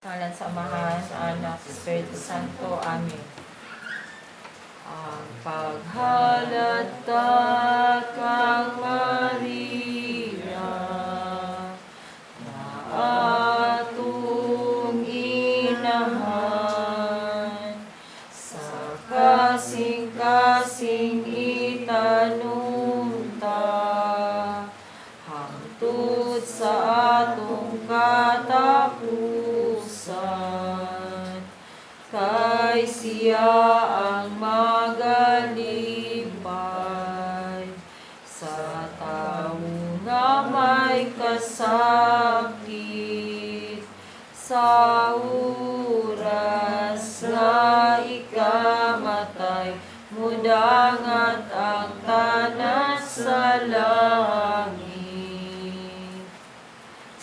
Ngalan sa Amahan, Anak, Espiritu Santo. Amen. Ang paghalata kang Maria na atong inahan sa kasing-kasing itanong ta hangtod sa atong katapusan, kay siya ang magalipay sa tawo nga may kasakit sa oras nga ikamatay, mudangat ang tanan sa langit.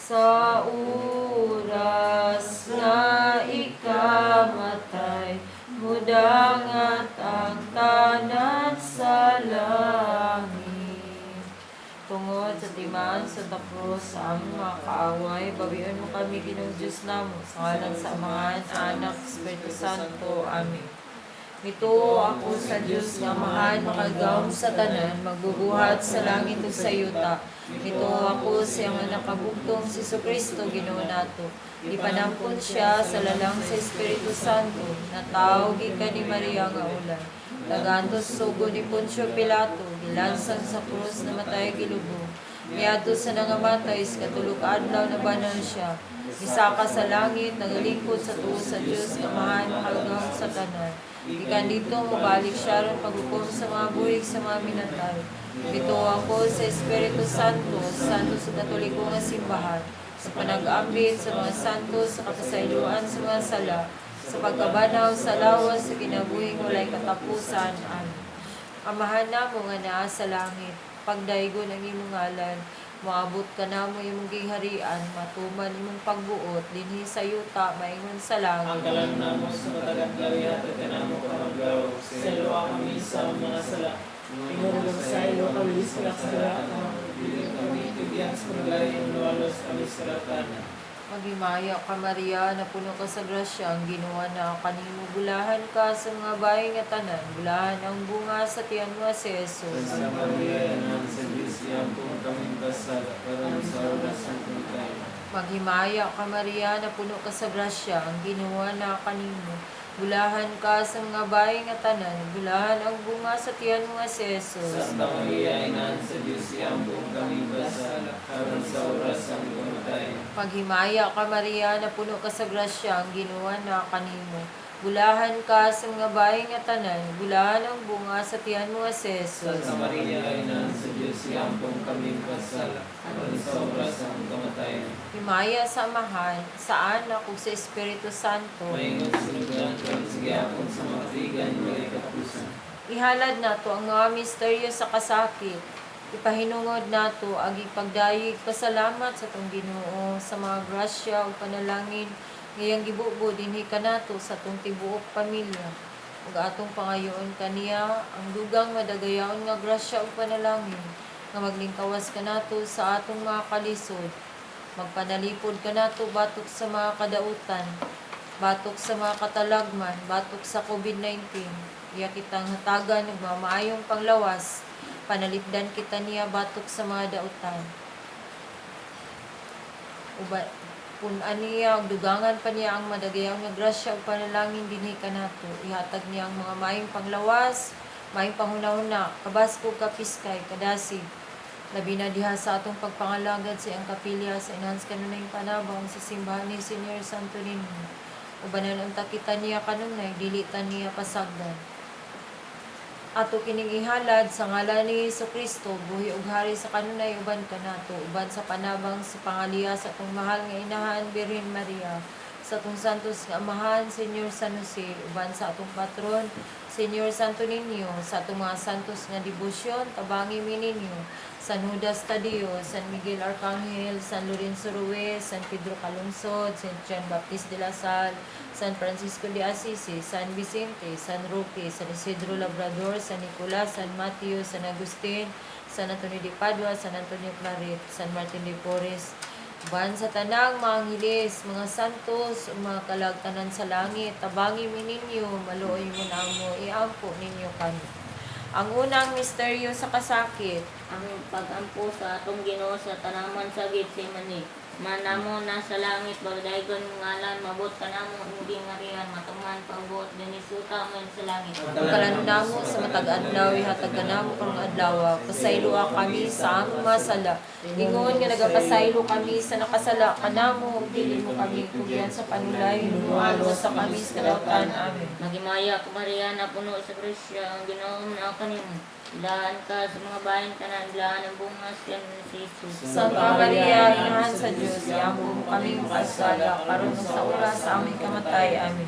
Sa oras nga ikamatay, mudangat ang tanan sa langit. Tungod sa timaan sa tapos sa among mga kaaway, bawion mo kami, Ginoong Diyos namo. Sa ngalan sa Amahan, Anak, Espiritu Santo. Amen. Mituo ako sa Diyos nga Amahan, makagagahom sa tanan, magbubuhat sa langit ug sa yuta. Mituo ako sa iyang Anak nga bugtong, si Kristo, Ginoo nato. Gipanampon siya sa lalang sa Espiritu Santo, natawo gikan ni Maria nga ulan. Nagantos sugo ni Poncio Pilato, gilansang sa krus, namatay, gilubong. Miadto sa nangamatay, sa ikatulo ka adlaw nabanhaw siya. Misaka sa langit, nagalingkod sa tuo sa Dios nga Amahan, makagagahom sa tanan. Gikan didto mobalik siya aron paghukom sa mga buhi sa mga minatay. Mituo ako sa Espiritu Santo, Santo sa Katoliko nga simbahan, sa panag-ambit sa mga santos, sa kapasayloan sa mga sala, sa pagkabanhaw sa lawas, sa kinabuhing walay katapusan. Amen. Amahan namo nga naa sa langit, pagdaygon ang imong ngalan, moabot kanamo imong gingharian, matuman imong pagbuot dinhi sa yuta maingon sa Ang langit. Kalan namo sa matag adlaw ihatag kanamo karong adlaw. Sayloa kami sa among mga sala. Ingon nga saylo kami sa sala. Dili kami tugyan sa paglain, luwalos kami sa kalautan. Maghimaya ka, Maria, napuno ka sa grasya, ang Ginoo naa kanimo, bulahan ka sa mga babaye nga tanan, bulahan ang bunga sa tiyan mo, si Jesus. Santa Maria, Inahan sa Diyos, iampo kaming makasala, karon sa oras sa kamatayon. Maghimaya ka, Maria, napuno ka sa grasya, ang Ginoo naa kanimo, bulahan ka sa mga babaye nga tanan, bulahan ang bunga sa tiyan mo, si Jesus. Santa Maria, Inahan sa Diyos, iampo kami makasala, karon sa oras sa kamatayon. Maghimaya ka, Maria, napuno ka sa grasya, ang Ginoo naa kanimo, bulahan ka sa mga babaye nga tanan, bulahan ang bunga sa tiyan mo, si Jesus. Santa Maria, Inahan sa Diyos, iampo kami makasala, karon sa oras sa kamatayon. Himaya sa Amahan, sa Anak, ug sa Espiritu Santo. Maingon sinugdan karon sa gihapon sa mga katuigan walay katapusan. Ihalad nato ang mga misteryo sa kasakit. Ipahinungod nato ang pagdayeg pasalamat sa atong Ginoo sa mga grasya ug panalangin nga iyang gibubo dinhi kanato sa atong tibuok pamilya. Ug atong pangayoon kaniya ang dugang madagayaon nga grasya ug panalangin nga maglingkawas kanato sa atong mga kalisod. Magpanalipod kanato batok sa mga kadautan, batok sa mga katalagman, batok sa COVID-19. Iya kitang hatagan og mga maayong panglawas, panalipdan kita niya batok sa mga dautan. Uba, pun-an niya og dugangan pa niya ang madagayaon nga grasya ug panalangin dinhi kanato. Ihatag niya ang mga maayong panglawas, maayong panghunahuna, kabaskog, kapiskay, kadasig. Labi na diha sa atong pagpangalagad sa iyang kapilya sa Enhanced Kanunayng Panabang sa simbahan ni Senior Santo Niño. Ubanan unta kita niya kanunay, dili ta niya pasagdan. Ato kining ihalad sa ngalan ni Hesus Kristo, buhi ug hari sa kanunay uban kanato, uban sa panabang sa pangaliya sa atong mahal nga inahan Birhen Maria, sa atong santos nga amahan Senyor San Jose, uban sa atong patron Senyor Santo Niño, sa atong mga santos nga debosyon, tabangi mi ninyo, San Judas Tadeo, San Miguel Arcangel, San Lorenzo Ruiz, San Pedro Calungsod, San Juan Baptist de la Salle, San Francisco de Assisi, San Vicente, San Roque, San Isidro Labrador, San Nicolas, San Mateo, San Agustin, San Antonio de Padua, San Antonio Claret, San Martin de Porres, Uban sa tanang mga angheles, mga santos, ug mga kalag tanan sa langit, tabangi mi ninyo, maluoy mo namo, iampo ninyo kami. Ang unang misteryo sa kasakit. Ang pagampo sa atong Ginoo sa tanaman sa Getsemane. Ama namo nga nasa langit, pagdaygon imong ngalan, moabot kanamo imong gingharian, matuman pagbuot dinhi sa yuta maayong sa langit. Ang kalan-on namo sa matag adlaw, ihatag kanamo karong adlaw. Pasayloa kami sa among mga sala, ingon nga nagapasaylo kami sa nakasala kanamo, ug dili mo kami tugyan sa panulay, luwasa kami sa kalautan. Amen. Maghimaya ka, Maria, na puno sa grasya, ang Ginoo naa kanimo. Bulahan ka sa mga babaeng tanan, bulahan ang bunga sa tiyan mo si Jesus. Santa Maria, Inahan sa Diyos, iampo mo kami makasala, karon ug sa oras sa aming kamatay. Amen.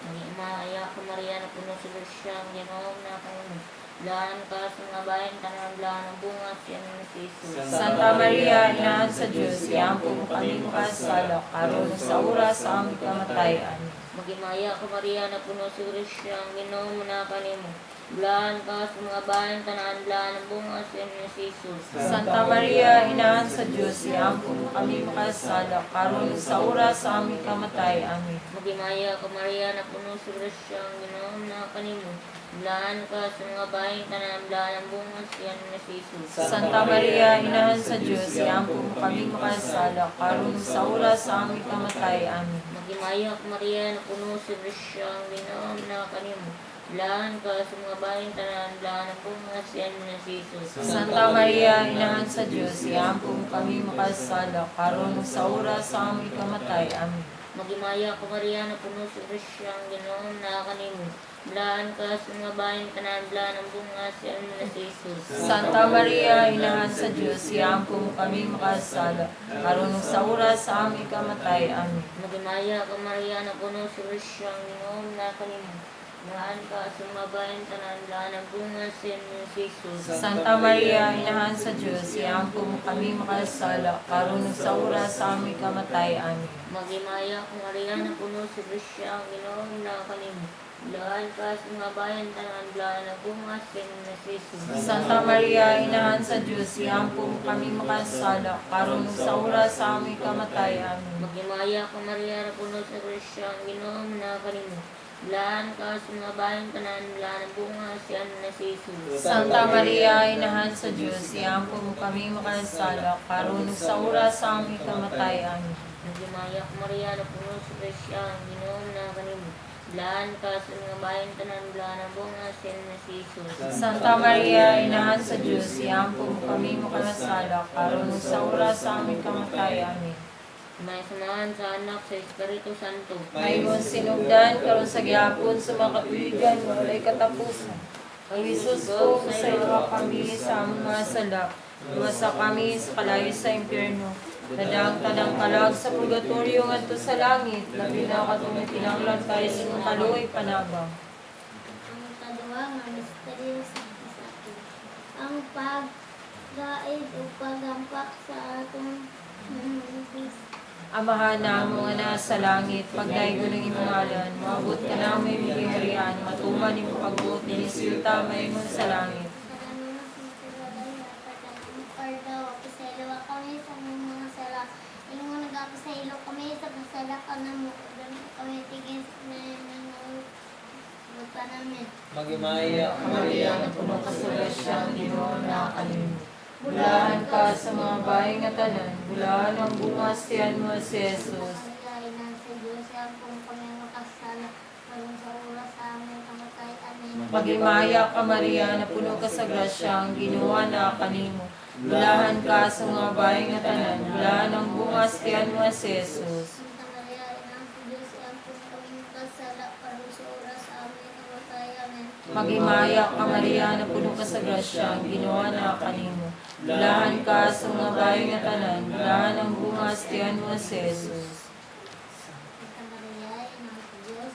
Maghimaya ka, Maria, na puno sa grasya, ang Ginoo naa kanimo. Bulahan ka sa mga babaeng tanan, bulahan ang bunga sa tiyan mo si Jesus. Santa Maria, Inahan sa Diyos, iampo mo kami makasala, karon ug sa oras sa aming kamatay. Amen. Maghimaya ka, Maria, na puno sa grasya, ang Ginoo naa kanimo. Bulahan ka sa mga babaeng tanan, bulahan ang bunga sa tiyan mo si Jesus. Santa Maria, Inahan sa Diyos, iampo mo kami makasala, karon ug sa oras sa aming kamatay. Amen. Maghimaya ka, Maria, na puno sa grasya, ang Ginoo naa kanimo. Bulahan ka sa mga babaeng tanan, bulahan ang bunga sa tiyan mo si Jesus. Santa Maria, Inahan sa Diyos, iampo mo kami makasala, karon ug sa oras sa aming kamatay. Amen. Maghimaya ka, Maria, na puno sa grasya, ang Ginoo naa kanimo. Bulahan ka sa mga babaeng tanan, bulahan ang bunga sa tiyan mo si Jesus. Santa Maria, Inahan sa Diyos, iampo mo kami makasala, karon ug sa oras sa aming kamatay. Amen. Maghimaya ka, Maria, na puno sa grasya, ang Ginoo naa kanimo. Bulahan ka sa mga babaeng tanan, bulahan ang bunga sa tiyan mo si Jesus. Santa Maria, Inahan sa Diyos, iampo mo kami makasala, karon ug sa oras sa aming kamatay. Amen. Maghimaya ka, Maria, na puno sa grasya, ang Ginoo naa kanimo. Bulahan ka sa mga babaeng tanan, bulahan ang bunga sa tiyan mo si Jesus. Santa Maria, Inahan sa Diyos, iampo mo kami makasala, karon ug sa oras sa aming kamatay. Amen. Maghimaya ka, Maria, na puno sa grasya, ang Ginoo naa kanimo. Bulahan ka sa mga babaeng tanan, bulahan ang bunga sa tiyan mo si Jesus. Santa Maria, Inahan sa Diyos, iampo mo kami makasala, karon ug sa oras sa aming kamatay. Amen. Maghimaya ka, Maria, na puno sa grasya, ang Ginoo naa kanimo. Bulahan ka sa mga babaeng tanan, bulahan ang bunga sa tiyan mo si Jesus. Santa Maria, Inahan sa Diyos, iampo mo kami makasala, karon ug sa oras sa aming kamatay. Amen. Maghimaya ka, Maria, na puno sa grasya, ang Ginoo naa kanimo. Bulahan ka sa mga babaeng tanan, bulahan ang bunga sa tiyan mo si Jesus. Santa Maria, Inahan sa Diyos, iampo mo kami makasala, karon ug sa oras sa aming kamatay. Amen. May samahan sa Anak, sa Espiritu Santo. Mahimong sinugdan karon sa gihapon sa mga katuigan, walay katapusan. O Jesus ko, pasayloa kami sa among mga sala. Luwasa kami sa kalayo sa impyerno. Dad-a ang tanang kalag sa purgatorio ngadto sa langit, labi na katong kinahanglan kaayo sa imong kaluoy panabang. Ang ikaduha nga misteryo sa kasakit. Ang paggaid o paghampak sa atong Manlupis. Amahan namo nga naa sa langit, pagdaygon ang imong ngalan, moabot kanamo imong gingharian, matuman imong pagbuot dinhi sa yuta mahimong sa langit. Kalan-on sa kardaw, pasayloa kami sa among mga sala. Ingon nagapasaylo kami sa kasala kanamo, ug dili kami tigyan sa lupa namin. Maghimaya ka, Maria, na puno ka sa grasya, ang Ginoo naa kanimo. Bulahan ka sa mga babae nga tanan, bulahan ang bunga sa tiyan mo si Jesus. Maria, Ina sa Diyos, ampo kami makasala, karon sa oras sa aming kamatay. Amen. Maghimaya ka, Maria, na puno ka sa grasya, ang Ginoo naa kanimo. Bulahan ka sa mga babae nga tanan, bulahan ang bunga sa tiyan mo si Jesus. Santa Maria, Ina sa Diyos, ampo kami makasala, karon sa oras sa aming kamatay. Amen. Maghimaya ka, Maria, na puno ka sa grasya, ang Ginoo naa kanimo. Bulahan ka sa mga babae nga tanan, bulahan ang bunga sa tiyan mo si Jesus. Santa Maria, Ina sa Diyos,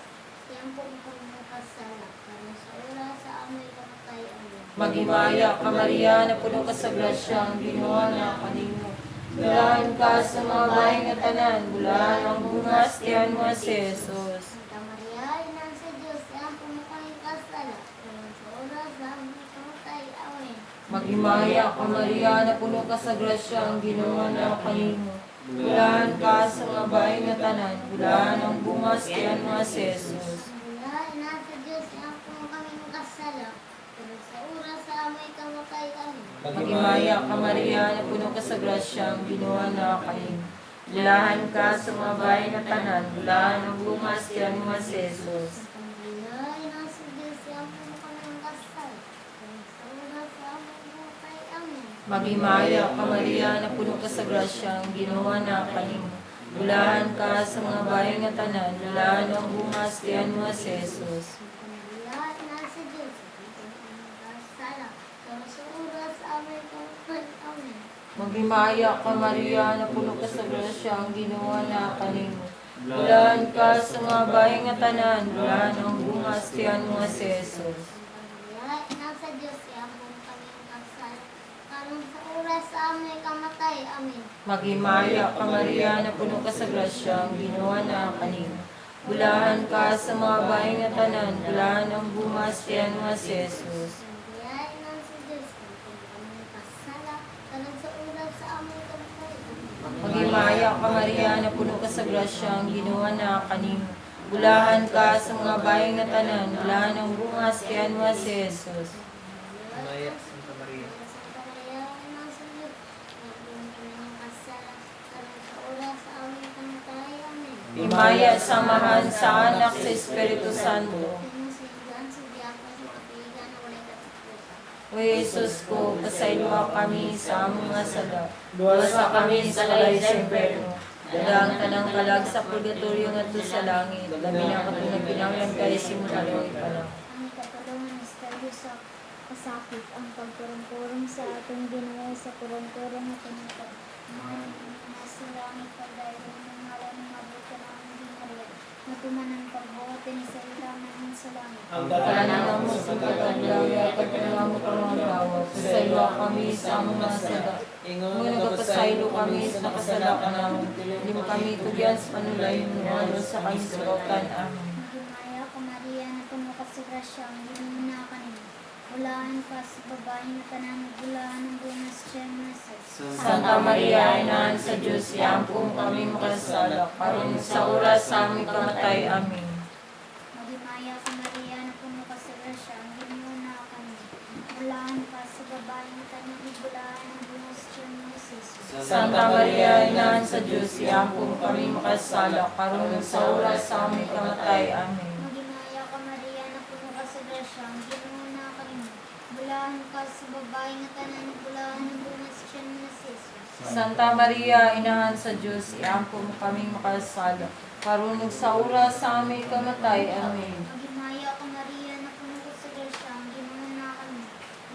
ampo kami makasala, karon sa oras sa aming kamatay. Amen. Maghimaya ka, Maria, na puno ka sa grasya, ang Ginoo naa kanimo. Bulahan ka sa mga babae nga tanan, bulahan ang bunga sa tiyan mo si Jesus. Santa Maria, Ina sa Diyos, ampo kami makasala, karon sa oras sa aming kamatay. Amen. Maghimaya ka, Maria, na puno ka sa grasya, ang Ginoo naa kanimo. Bulahan ka sa mga babae nga tanan, bulahan ang bunga sa tiyan mo nga si Jesus. Bulahan na sa Diyos, iampo mo kami makasala, karon sa oras sa amoy kamatay. Amen. Maghimaya ka, Maria, na puno ka sa grasya, ang Ginoo na kanimo. Bulahan ka sa mga babae nga tanan, bulahan ang bunga sa tiyan mo nga si Jesus. Bulahan na sa Diyos, iampo mo kami makasala, karon sa oras sa amoy kamatay. Amen. Maghimaya ka, Maria, na puno ka sa grasya, ang Ginoo na kanimo. Bulahan ka sa mga babae nga tanan, bulahan ang bunga sa tiyan mo nga si Jesus. Bulahan na sa Diyos, iampo mo kami makasala, karon sa oras sa amoy kamatay. Amen. Maghimaya ka, Maria, na puno ka sa grasya, ang Ginoo na kanimo. Bulahan ka sa mga babae nga tanan, bulahan ang bunga sa tiyan mo nga si Jesus. Bulahan na sa Diyos, iampo mo kami makasala, karon sa oras sa amoy kamatay. Amen. Maghimaya ka, Maria, na puno ka sa grasya, ang Ginoo na kanimo. Bulahan ka sa mga babae nga tanan, bulahan ang bunga sa tiyan mo nga si Jesus. Bulahan na sa Diyos, iampo mo kami makasala, karon sa oras sa amoy kamatay. Amen. Maghimaya ka, Maria, na puno ka sa grasya, ang Ginoo na kanimo. Bulahan ka sa mga babae nga tanan, bulahan ang bunga sa tiyan mo nga si Jesus. Himaya, Santa Maria. Santa Maria, ina sa Diyos, iampo mo kami makasala, karon sa oras sa amoy kamatay. Amen. Himaya sa Amahan, sa Anak, sa Espiritu Santo. O Jesus ko, pasayloa kami sa among mga sala. Luwasa kami sa kalay sa impyerno. Dala ang tanang kalag sa purgatorio ngadto sa langit. Labi na katong nagkinahanglan kay sa imong kalawig pa lang. Ang ikatulong misteryo sa kasakit, ang pagkurong-kurong sa atong Ginoo sa kurong-kurong nga panukad. Nasa langit, pagdayon ng ngalan, mabot ka ng gingharian, matuman ang pagbuot ni sa itaman sa langit. Ang Tanan mo sa kataglawi at pagkanang mo karong adlaw. Pasayloa kami sa among mga sala. Ingon Ngunit nagpasaylo kami sa nakasala kanamo. Hindi mo kami tugyan sa panulay mo sa kami sa kautan. Amen. Maghimaya ka, Maria, na puno ka sa grasya, ang Ginoo na kanimo. Bulahan ka sa babae nga tanan, bulahan ang bunga sa tiyan mo ni Jesus. Santa Maria, Inahan sa Diyos, iampo kami makasala, karon sa oras sa aming kamatay. Amen. Maghimaya ka, Maria, na puno ka sa grasya, ang Ginoo na kanimo. Bulahan ka sa babae nga tanan, bulahan ang bunga sa tiyan mo ni Jesus. Santa Maria, Inahan sa Diyos, iampo kami makasala, karon sa oras sa aming kamatay. Amen. Maghimaya ka, Maria, na puno ka sa grasya, ang Ginoo na kanimo. Bulahan ka sa babae nga tanan, bulahan ang bunga sa tiyan mo ni Jesus. Santa Maria, Inahan sa Diyos, iampo mo kaming makasala, karon sa oras sa aming kamatay. Amen. Maghimaya ka, Maria, na puno ka sa grasya, ang Ginoo na kanimo.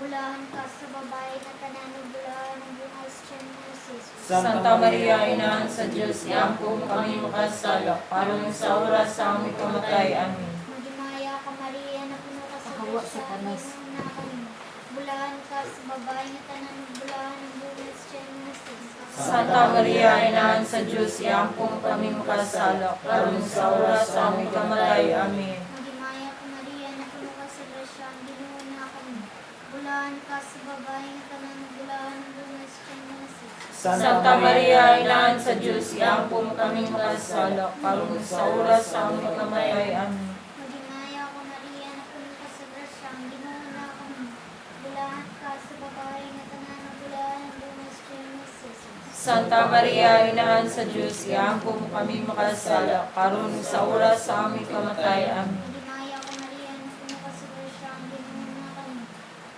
Bulahan ka sa babae nga tanan, bulahan ang bunga sa tiyan mo ni Jesus. Santa Maria, Inahan sa Diyos, iampo mo kami makasala, karon sa oras sa aming kamatay. Amen. Maghimaya ka, Maria, na puno ka sa Pahawa grasya, sa ang kanas. Ginoo na kanimo. Bulahan ka sa babae nga tanan, bulahan ang bunga sa tiyan mo ni Jesus. Santa Maria, Inahan sa Diyos, iampo mo kami makasala, karon sa oras sa aming kamatay. Amen. Maghimaya ka, Maria, na puno ka sa grasya, ang Ginoo na kanimo. Bulahan ka sa babae nga tanan, bulahan ang bunga sa tiyan mo ni Jesus. Santa Maria, Inahan sa Diyos, iampo mo kami makasala, karon sa oras sa aming kamatay. Amen. Maghimaya ka, Maria, na puno ka sa grasya, ang Ginoo na kanimo. Bulahan ka sa babae nga tanan, bulahan ang bunga sa tiyan mo ni Jesus. Santa Maria, Inahan sa Diyos, iampo mo kami makasala, karon sa oras sa aming kamatay. Amen. Maghimaya ka, Maria, na puno ka sa grasya, ang Ginoo na kanimo.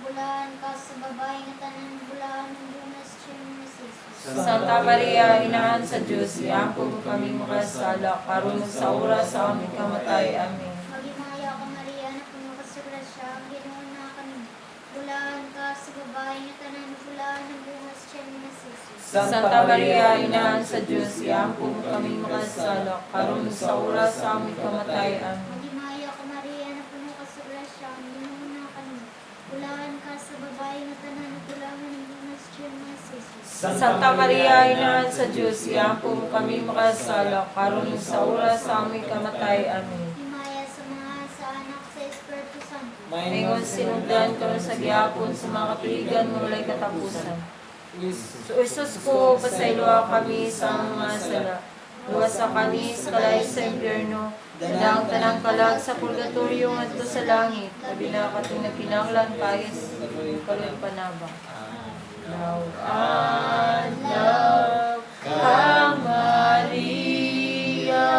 Bulahan ka sa babae nga tanan, bulahan ang bunga sa tiyan mo ni Jesus. Santa Maria, Inahan sa Diyos, iampo mo kami makasala, karon sa oras sa aming kamatay. Amen. Maghimaya ka, Maria, na puno ka sa grasya, ang Ginoo na kanimo. Bulahan ka sa babae nga tanan, bulahan ang bunga sa tiyan mo ni Jesus. Santa Maria, Inahan sa Diyos, iampo mo kami makasala, karon sa oras sa aming kamatay. Amen. Maghimaya ka, Maria, na puno ka sa grasya, ang Ginoo na kanimo. Bulahan ka sa babae nga tanan, bulahan ang bunga sa tiyan mo ni Jesus. Santa Maria, Inahan sa Diyos, iampo mo kami makasala, karon sa oras sa aming kamatay. Amen. Himaya sa mga sa Anak, sa Espiritu Santo. Ingon sinugdan karon sa gihapon sa mga katuigan nga walay katapusan. Jesus ko, pasayloa kami sa among mga sala. Luwasa kami sa kalayo sa impyerno. Dadang tanang kalag sa purgatorio ngadto sa langit. Labi na katong nagkinahanglan kayos kaluoy panabang. Love, love, ka Maria,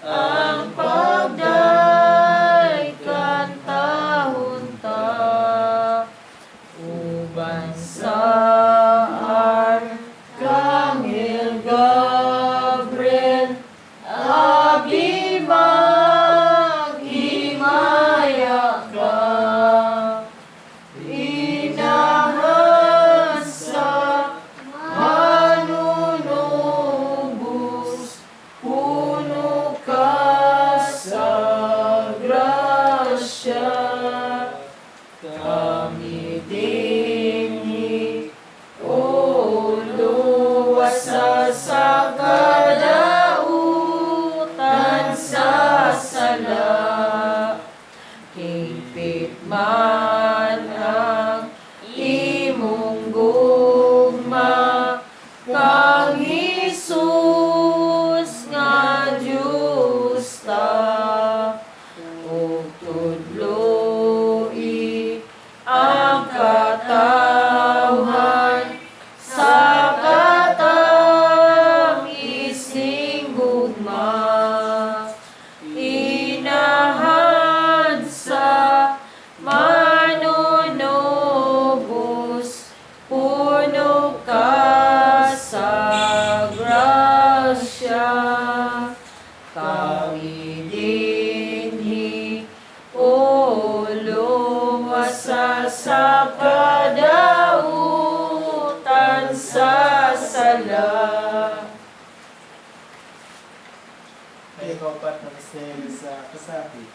ang pagday kantahon ta, uban sa Arkanghel Gabriel, abi maghimaya ka. Inahan sa manunubos, puno ka sa grasya. Kami dinhi, O luwasa sa kadautan sa sala. Higpit man ang imong gugma kang Hesus nga Diyos ta, ug tudloi ang katawhan sa katamis ning gugma. Inahan sa manunubos, puno ka sa grasya. Kami dinhi, O luwasa sa kadautan sa sala. Ay ikaapat na misteryo sa kasakit,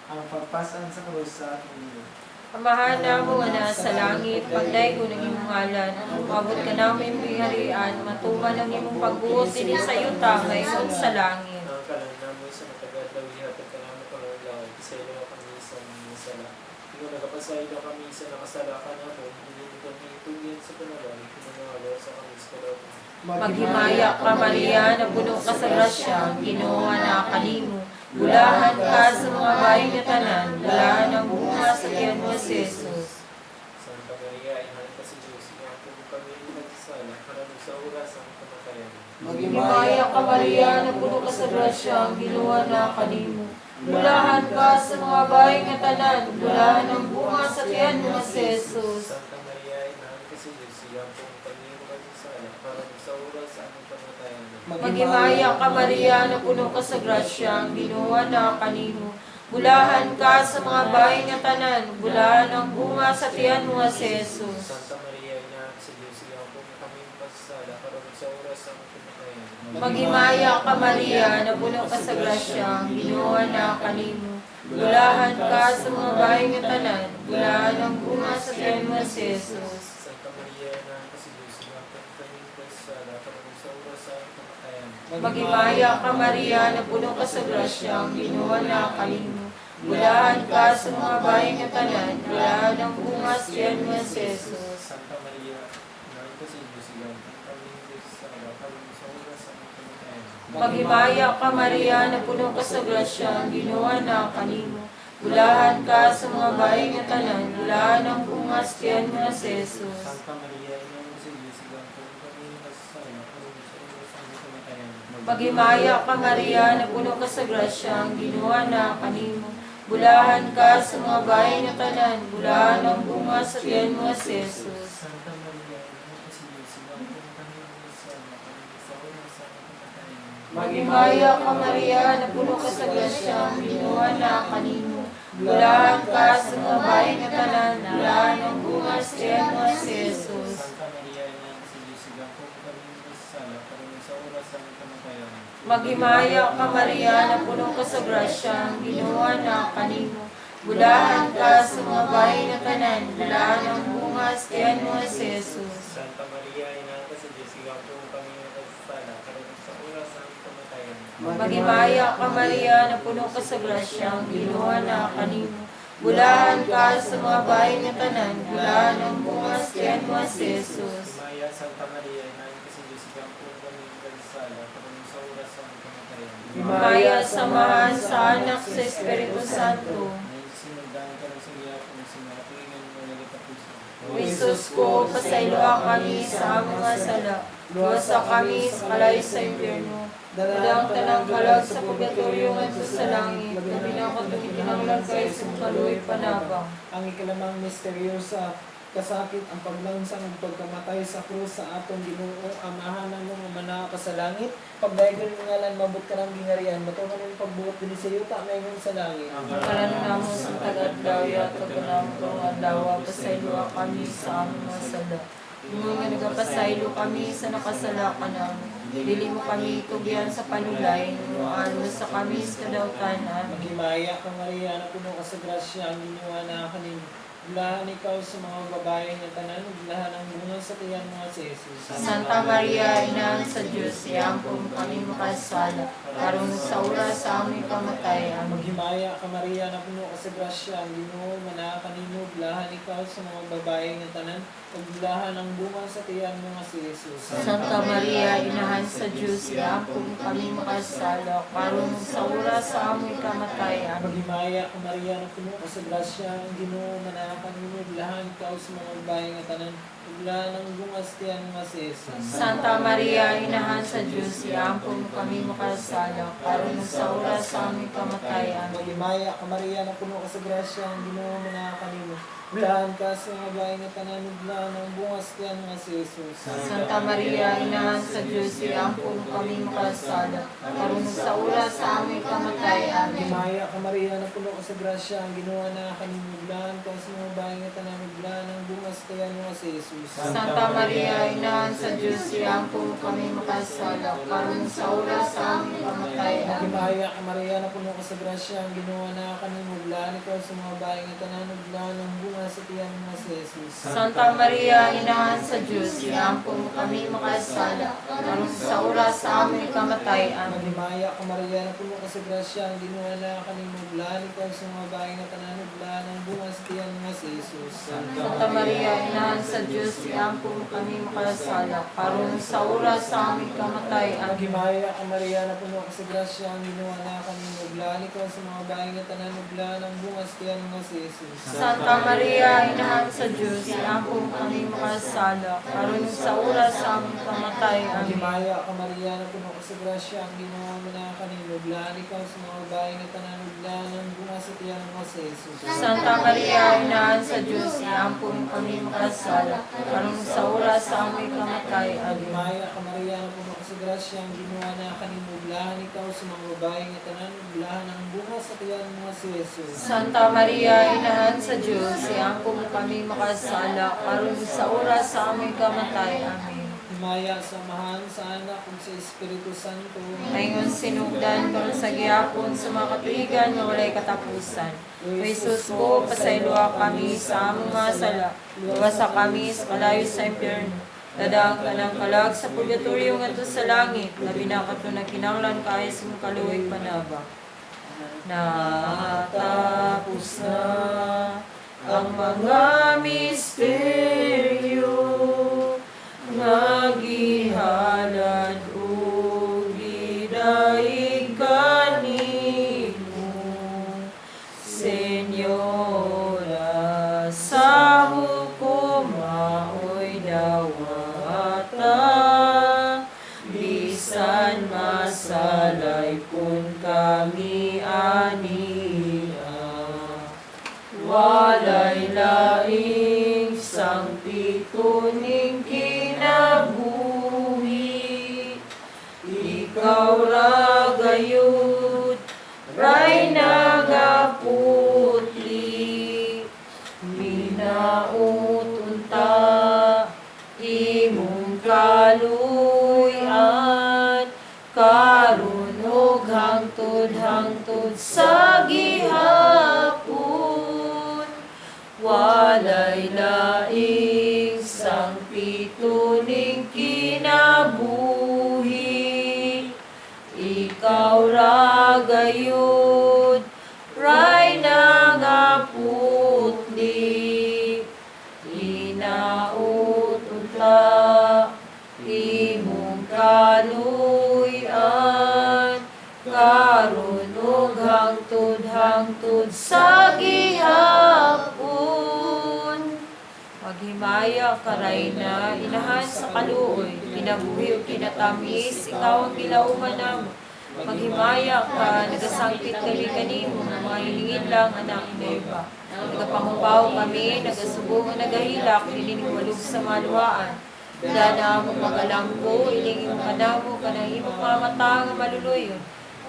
ang pagpasan sa krus sa atong Ginoo. Amahan namo nga naa sa langit, pagdaygon ang imong ngalan, moabot kanamo imong gingharian, matuman ang imong pagbuot dinhi sa yuta mahimong sa langit. Ang kalan namo sa matag adlaw, ihatag kanamo karong adlaw, pasayloa kami sa among sala. Ingon nagapasaylo kami sa nakasala kanamo, dili mo kami itugyan sa panalangin, kundi luwasa kami sa kalautan. Maghimaya ka, Maria, napuno ka sa grasya, ang Ginoo naa kanimo. Bulahan ka sa mga babaye nga tanan, bulahan ang bunga sa tiyan mo si Jesus. Santa Maria, inahan ka sa Diyos, iampo mo kami nagkasala, karon ug sa oras sa among kamatayan. Maghimaya ka, Maria, napuno ka sa grasya, ang Ginoo naa kanimo. Bulahan ka sa mga babaye nga tanan, bulahan ang bunga sa tiyan mo si Jesus. Santa Maria, inahan ka sa Diyos, iampo mo kami nagkasala, karon ug sa oras sa among kamatayan. Maghimaya ka, Maria, napuno ka sa grasya, ang Ginoo naa kanimo. Bulahan ka sa mga babaye nga tanan, bulahan ang bunga sa tiyan mo si Jesus. Santa Maria, inahan ka sa Diyos, iampo mo kami nagkasala, karon ug sa oras sa among kamatayan. Maghimaya ka, Maria, napuno ka sa grasya, ang Ginoo naa kanimo. Bulahan ka sa mga babaye nga tanan, bulahan ang bunga sa tiyan mo si Jesus. Santa Maria, inahan ka sa Diyos, iampo mo kami nagkasala, karon ug sa oras sa among kamatayan. Maghimaya ka, Maria, napuno ka sa grasya, ang Ginoo naa kanimo. Bulahan ka sa mga babaye nga tanan, bulahan ang bunga sa tiyan mo si Jesus. Santa Maria, inahan ka sa Diyos, iampo mo kami nagkasala, karon ug sa oras sa among kamatayan. Maghimaya ka, Maria, napuno ka sa grasya, ang Ginoo naa kanimo. Bulahan ka sa mga babaye nga tanan, bulahan ang bunga sa tiyan mo si Jesus. Santa Maria, inahan ka sa Diyos, iampo mo kami nagkasala, karon ug sa oras sa among kamatayan. Maghimaya ka, Maria, napuno ka sa grasya, ang Ginoo naa kanimo. Bulahan ka sa mga babaye nga tanan, bulahan ang bunga sa tiyan mo si Jesus. Santa Maria, inahan ka sa Diyos, iampo mo kami nagkasala, karon ug sa oras sa among kamatayan. Maghimaya ka, Maria, napuno ka sa grasya, ang Ginoo naa kanimo. Bulahan ka sa mga babaye nga tanan, bulahan ang bunga sa tiyan mo si Jesus. Santa Maria, inahan ka sa Diyos, iampo mo kami nagkasala, karon ug sa oras sa among kamatayan. Maghimaya ka, Maria, napuno ka sa grasya, ang Ginoo naa kanimo. Bulahan ka sa mga babaye nga tanan, bulahan ang bunga sa tiyan mo si Jesus. Santa Maria, inahan ka sa Diyos, iampo mo kami nagkasala, karon ug sa oras sa among kamatayan. Maghimaya ka, Maria, napuno ka sa grasya, ang Ginoo naa kanimo. Bulahan ka sa mga babae nga tanan, bulahan ang bunga sa tiyan mo si Jesus. Maria, Santa Maria, inahin ka sa Diyos, igampo kami makasala, karon sa oras sa among kamatayan. Himaya samahan sa Anak sa Espiritu Santo. May sinundan ka ng sa gihapon, sa mga tuwingan mo wala katapusan. O Jesus ko, pasayloa kami sa among mga sala. Luwasa kami sa kalayo sa impyerno. Dalang tanang kalag sa purgatorio ngadto sa langit, labi na katong kinahanglan kay sa kaluoy panabang. Ang ikalimang misteryo sa kasakit ang paglansang ug pagkamatay sa krus sa atong Ginoo, Amahan namo nga manaa ka sa langit, pagdaygon imong ngalan, mabot ka ng gingharian, matuman imong pagbuot dinhi sa yuta maingon sa langit. Kalan namo sa taga-adlaw yatag namo karong adlaw, pasayloa kami sa among mga sala. Ingon nga nagapasaylo kami sa nakasala kanamo. Dili mo kami tugyan sa panulay, alos sa kami sa kadawtan. Amen. Maghimaya ka Maria, na puno ka sa grasya, ang Ginoo naa kanimo. Bulahan ikaw sa mga babae nga tanan, ug bulahan ang bunga sa tiyan mo nga si Jesus. Santa Maria, Ina sa Diyos, iampo mo kami makasala, karon sa oras sa aming kamatayan. Maghimaya ka Maria, na puno ka sa grasya, ang Ginoo manaa kanimo, bulahan ikaw sa mga babae nga tanan, ug bulahan ang bunga sa tiyan mo nga si Jesus. Santa Maria, Inahan sa Diyos, iampo mo kami makasala, karon sa oras sa aming kamatayan. Maghimaya ka Maria, na puno ka sa grasya, ang Ginoo manaa kanimo, bulahan ikaw sa mga babae nga tanan, ug bulahan ang bunga sa tiyan mo nga si Jesus. Santa Maria, Inahan sa Diyos, iampo mo kami makasala, karon sa oras sa aming kamatayan. Maghimaya ka Maria, na puno ka sa grasya, ang Ginoo manaa kanimo, bulahan ka sa mga babae nga tanan, ug bulahan ang bunga sa tiyan mo nga si Jesus. Santa Maria, Inahan sa Diyos, iampo mo kami makasala, karon sa oras sa aming kamatayan. Amen. Himaya ka Maria, na puno ka sa grasya, ang Ginoo na kanimo, bulahan ka sa mga babae nga tanan, ug bulahan ang bunga sa tiyan mo nga si Jesus. Santa Maria, Inahan sa Diyos, iampo mo kami makasala, karon sa oras sa aming kamatayan. Amen. Himaya ka Maria, na puno ka sa grasya, ang Ginoo na kanimo, bulahan ikaw sa mga babae nga tanan, ug bulahan ang bunga sa tiyan mo nga si Jesus. Santa Maria, Inahan sa Diyos, iampo mo kami makasala, karon sa oras sa aming kamatayan. Maghimaya ka Maria, na puno ka sa grasya, ang Ginoo na kanimo, bulahan ikaw sa mga babae nga tanan, ug bulahan ang bunga sa tiyan mo nga si Jesus. Santa Maria, Inahan sa Diyos, iampo mo kami makasala, karon sa oras sa aming kamatayan. Maghimaya ka Maria, na puno ka sa grasya, ang Ginoo na kanimo, bulahan ikaw sa mga babae nga tanan, ug bulahan ang bunga sa tiyan mo nga si Jesus. Santa Maria, Inahan sa Diyos, iampo mo kami makasala, karon sa oras sa aming kamatayan. Amen. Maghimaya ka Maria, na puno ka sa grasya, ang Ginoo na kanimo, bulahan ikaw sa mga babae nga tanan, ug bulahan ang bunga sa tiyan mo nga si Jesus. Santa Maria, Inahan sa Diyos, iampo mo kami makasala, karon sa oras sa aming kamatayan. Amen. Maghimaya ka Maria, na puno ka sa grasya, ang Ginoo na kanimo, bulahan ikaw sa mga babae nga tanan, ug bulahan ang bunga sa tiyan mo nga si Jesus. Santa Maria, Inahan sa Diyos, iampo mo kami makasala, karon sa oras sa aming kamatayan. Amen. Himaya sa Amahan, sa Anak, ug sa Espiritu Santo. Ingon sinugdan karon sa gihapon sa mga katuigan nga walay katapusan. O Jesus ko, pasayloa kami sa among mga sala, luwasa kami sa kalayo sa impyerno. Dadaang tanang kalag sa purgatorio ngadto sa langit, labi na kato nagkinahanglan kaayo sa imong kaluoy panabang. Natapos na ang mga misteryo nga gihalad ug gidayeg kanimo, Senyora, sa hukom maoy dawata, bisan masalay kun kami ania, walay laing sangpituning kinabuhi, ikaw ra gayud ray nagaputli, minauton ta imong kaluy-an, karon ug hangtod hangtod sa gihapon, walay laing sangpituning kinabuhi, ikaw ra gayud ray nangaputli. Hangtod hangtod sa gihapon. Maghimaya ka, Rayna, inahan sa kaluoy, kinabuhi ug kinatamis, ikaw ang gilauman namo. Maghimaya ka, nagasangpit kami kanimo, nga mga hilingin lang anak ni Eva. Nagapangupaw kami, nagasubong ug nagahilak, nining walog sa maluhaan. Dana mo magalampo, ilingin mo kanamo, kanang imong mga mata nga maluluyon.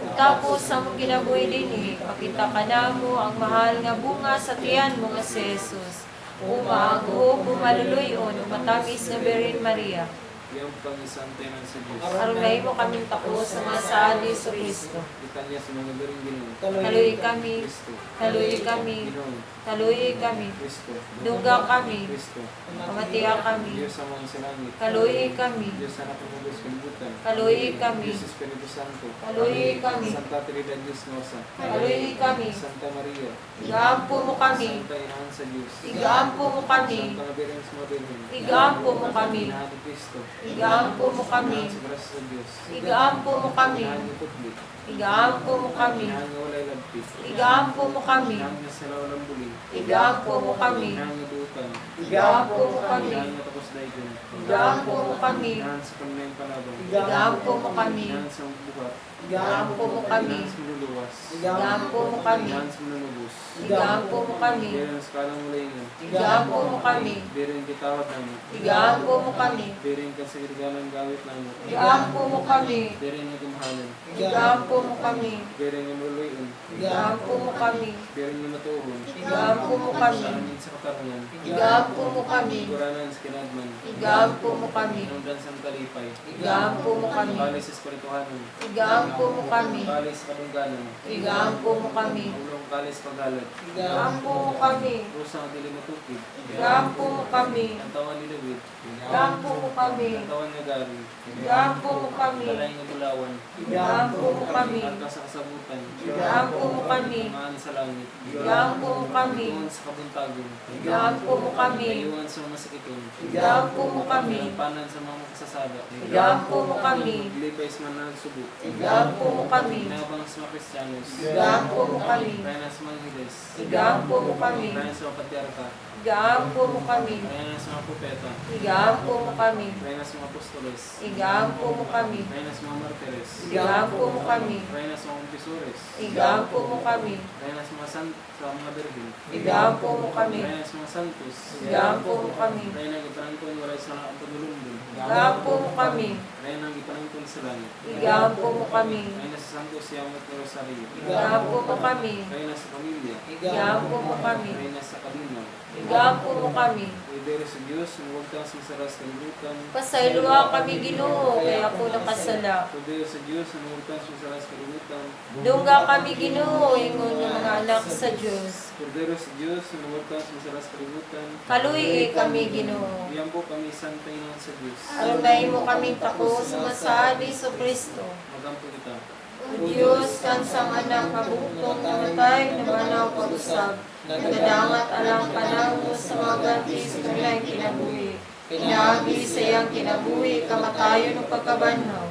Ug tapos sa among kinabuhi dinhi, pakita kanamo ang mahal nga bunga sa tiyan mo nga si Jesus. Umaag o maluluyon, umatamis nga Birhen Maria. Iyang pangisante man sa Diyos. Aron mahimo kaming tako sa mga saad ni Kristo. Litanya sa mga garing Ginoo. Kaluoy kami, Kristo. kaluoy kami, Ginoo. kaluoy kami, Kristo. Dungga kami, Kristo. pamatiya kami, Diyos sa mga sa langit. kaluoy kami, Diyos sa nakapagubos kalibutan. kaluoy kami, Diyos Espiritu Santo. kaluoy kami, Santa Trinidad Diyos Nosa. kaluoy kami, Santa Maria. Igaampo mo kami, Santa Inahan sa Diyos. igaampo mo kami, Santa Kabireng sa mga Birhen. igaampo mo kami, Inahan ni Kristo. igaampo mo kami, Inahan sa grasya sa Diyos. igaampo mo kami, Inahan ni Putli. igaampo mo kami, Inahan nga walay lagpi. igaampo mo kami, Inahan nga sila walang buli. igaampo mo kami, Inahan nga dutan. igaampo mo kami, Inahan nga tapos daygon. igaampo mo kami, Inahan sa kanunayang panabang. igaampo mo kami, Inahan sa buhat. igaampo mo kami, Inahan sa maluluwas. igaampo mo kami, Inahan sa manunubos. igaampo mo kami, Birin sa kalang ulayingan. igaampo mo kami, Birin gitawad namo. igaampo mo kami, Birin ka sa girgalang gawit namo. igaampo mo kami, Birin nga gumhalan. igaampo mo kami, Birin nga maluluyon. igaampo mo kami, Birin nga matuhon. igaampo mo kami, Sa amin sa katarungan. igaampo mo kami, Guranan sa kinadman. igaampo mo kami, Inundan sa kalipay. igaampo mo kami, Kalay sa espirituhanon. igaampo mo kami, Kalay sa kadungganan. igaampo mo kami, Ulong kalay sa paghalad. igaampo mo kami, Rusa nga dili matukid. igaampo mo kami, Ang tawan ni David. igaampo mo kami, Ang tawan nga gari. igaampo mo kami, Balay nga bulawan. igaampo mo kami, Arka sa kasabutan. igaampo mo kami, Maan sa langit. igaampo mo kami, Tungon sa kabuntagon. igaampo mo kami, Ayuan sa mga masakiton. igaampo mo kami, Lampanan sa mga makasasada. igaampo mo kami, Maglipay sa mga nagsubo. igaampo mo kami, Nabang sa mga Kristiyanos. igaampo mo kami, Reyna sa mga Angeles. igaampo mo kami, Reyna sa mga Patriarka. igaampo mo kami, Reyna sa mga Propeta. igaampo mo kami, Reyna sa mga Apostoles. igaampo mo kami, Reyna sa mga Martires. igaampo mo kami, Reyna sa mga Confessores. igaampo mo kami, Reyna sa mga san sa mga Birhen. igaampo mo kami, Reyna sa mga Santos. igaampo mo kami, Reyna gipanangkon walay sa ang pagulundon. igaampo mo kami, Reyna gipanangkon sa langit. igaampo mo kami, Reyna sa Santos Yamot na Rosario. igaampo mo kami, Reyna sa pamilya. igaampo mo kami, Reyna sa kalinaw. igaampo mo kami. Pwede sa Diyos, huwag kang sumasara sa kalibutan. Pasayloa kami, Ginoo, kay ako nakasala. Pwede sa Diyos, huwag kang sumasara sa kalibutan. Dungga kami, Ginoo, ingon ng mga anak sa Dios. Kordero sa Diyos, huwag kang sumasara sa kalibutan. Kaluyi kami, Ginoo. Iyan po kami santa inahan sa Diyos. Aron mahimo kaming tako sa masaad ni Kristo. Magampo kita. O Diyos, kansang anak, kabugtong namatay, namanaw pag-usab. Nagadangat alang kanamo sa mga ganti sa tunay kinabuhi. Pinaagi sa iyang kinabuhi, kamatayon ug pagkabanhaw.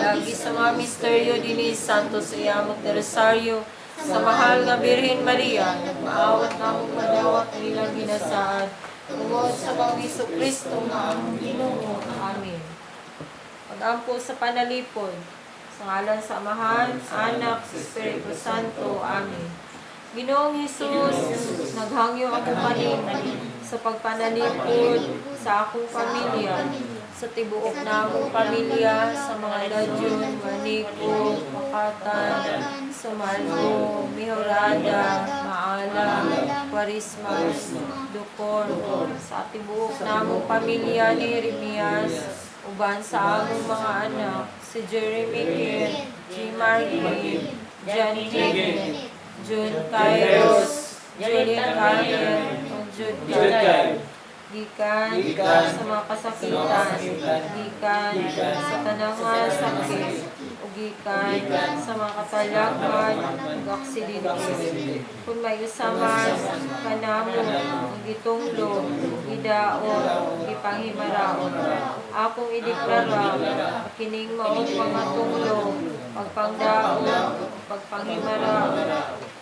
Lagi sa mga misteryo dinhi Santo sa iyamot na Rosario, sa mahal nga Birhen Maria, nagmaawat namong madawat ang ilang ginasaad. Tungod sa mga Hesus Kristo nga among Ginoo. Amen. Pag-ampo sa panalipod, sa ngalan sa Amahan, Anak, sa Espiritu Santo. Amen. Ginoong Hesus, naghangyo ako kanimo sa pagpanalipod sa akong pamilya, sa tibuok namong pamilya, sa mga Ladyon, Manico, Makatan, Sumalbo, Mihorada, Maala, Kwarismas, Dukor, sa tibuok namong pamilya ni Jeremias, uban sa among mga anak, si Jeremy Kim, G. Marky, John Kenneth, June Kairos, Julian Kyle, ug Jude Kyle. Gikan sa mga kasakitan, gikan sa tanang mga sakit, ug gikan sa mga katalagman ug aksidente. Kung may usaman kanamo ang gitunglo, gidaot, gipanghimaraot. Akong ideklara kining maong mga tunglo, pagpangdaot, Pagpanghimara.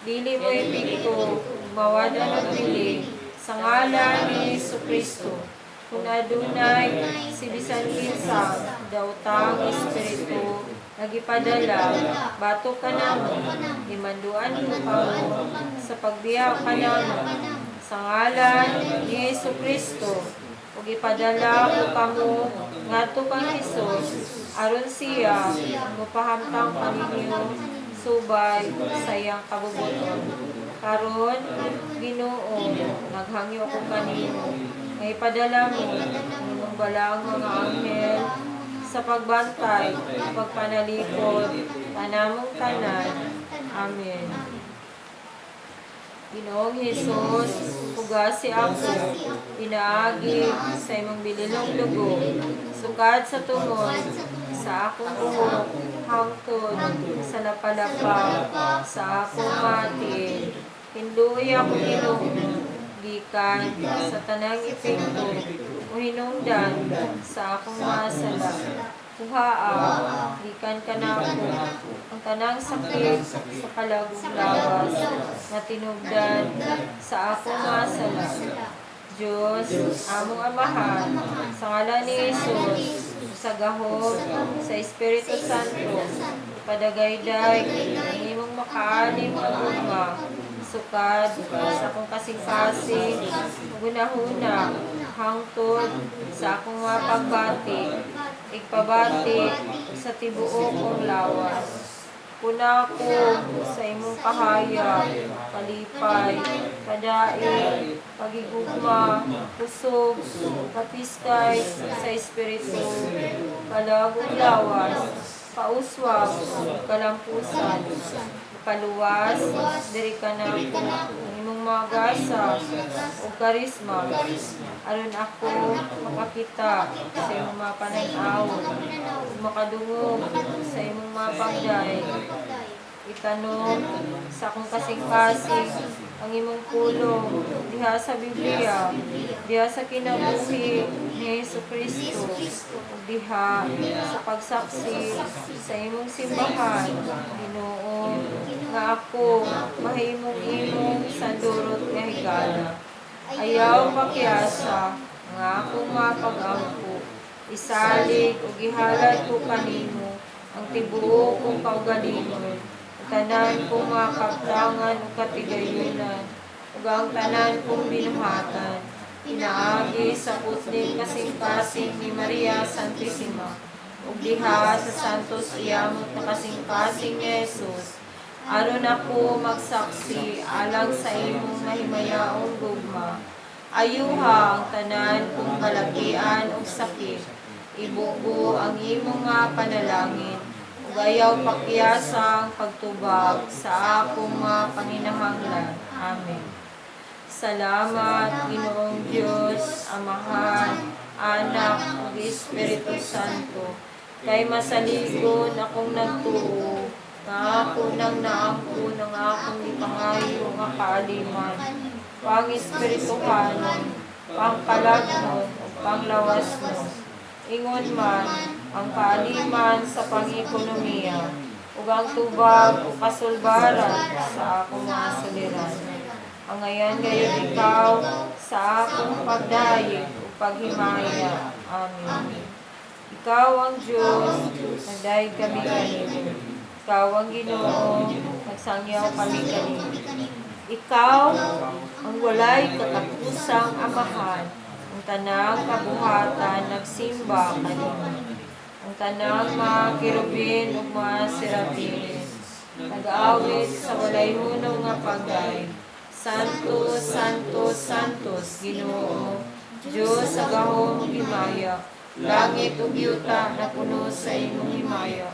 Dili mo epekto, mawad-an og bili, sa ngalan ni Jesu Kristo. Kung adunay si bisan kinsa daotang espiritu nagipadala batok kanamo, gimanduan ko kamo sa pagbiya kanamo sa ngalan ni Jesu Kristo, ug ipadala ko kamo ngadto kang Hesus aron siya mopahamtang kaninyo subay sa iyang kabubut-on. Karon, Ginoo, naghangyo ako kanimo nga ipadala mo ang imong balaang mga anghel sa pagbantay ug pagpanalikod kanamong tanan. Amen. Ginoong Hesus, pugasi ako pinaagi sa imong bililong dugo, sukad sa tungod sa akong buhok hangtod sa lapalapa sa akong mga tiil. Hinluoy ako, Ginoo, gikan sa tanang epekto o hinungdan sa akong mga sala. Kuhaa gikan kanako ang tanang sakit sa kalagong lawas nga tinubdan sa akong mga sala. Diyos, among Amahan, sa ngalan ni Jesus, sa gahom sa Espiritu Santo, padagayday ang imong makaalim nga gugma, sukad sa akong kasing-kasing, hunahuna, hangtod sa akong mga pagbati, igpabati sa tibuok kong lawas. Puna ko sa imong kahayag, kalipay, kadaig, pagigugma, kusog, kapiskay sa espiritu, kalag ug lawas, pauswag, kalampusan, paluwas, diri kanako ang imong mga gasa ug karisma, aron ako makakita sa imong mga panan-awon ug makadungog sa imong mga pagdayeg. Itanom sa akong kasing-kasing ang imong pulong diha sa Biblia, diha sa kinabuhi ni Hesus Kristo, ug diha sa pagsaksi sa imong simbahan, Ginoo, nga ako mahimong imong sandurot nga higala. Ayaw pakyasa nga akong mapag-ampo. Isalig ug ihalad ko kanimo ang tibuok kong kaugalingon, ang tanan kong mga kaptangan ug katigayunan, ug ang tanan kong binuhatan, pinaagi sa putling kasing-kasing ni Maria Santissima, ug diha sa Santos Iyamot na kasing-kasing ni Jesus, aron ako magsaksi alang sa imong mahimayaong gugma. Ayuha ang tanan kong kalakian ug sakit. Ibugo ang imong mga panalangin ug ayaw pakyasa ang pagtubag sa akong mga panginahanglan. Amen. Salamat, Ginoong Dios, Amahan, Anak, ug Espiritu Santo, kay masaligon akong nagtuo nga ako nang naangkon ang akong gipangayo nga kaaliman, pang-espirituhanon, pangkalagnon, ug panglawasnon. Ingon man ang kaaliman sa pang-ekonomiya ug ang tubag o kasulbaran sa akong mga suliran. Angayan gayud ikaw sa akong pagdayeg ug paghimaya. Amen. Ikaw ang Diyos, nagdayeg kami kanimo. Ikaw ang Ginoo, nagsangyaw kami kanimo. Ikaw ang walay katapusang Amahan, ang tanang kabuhatan nagsimba kanimo. Ang tanang mga kerubin ug mga serapines nag-awit sa walay hunong nga pagdayeg. Santo, Santo, Santos, Ginoo, Dios sa gahom ug himaya, langit ug yuta napuno sa imong himaya.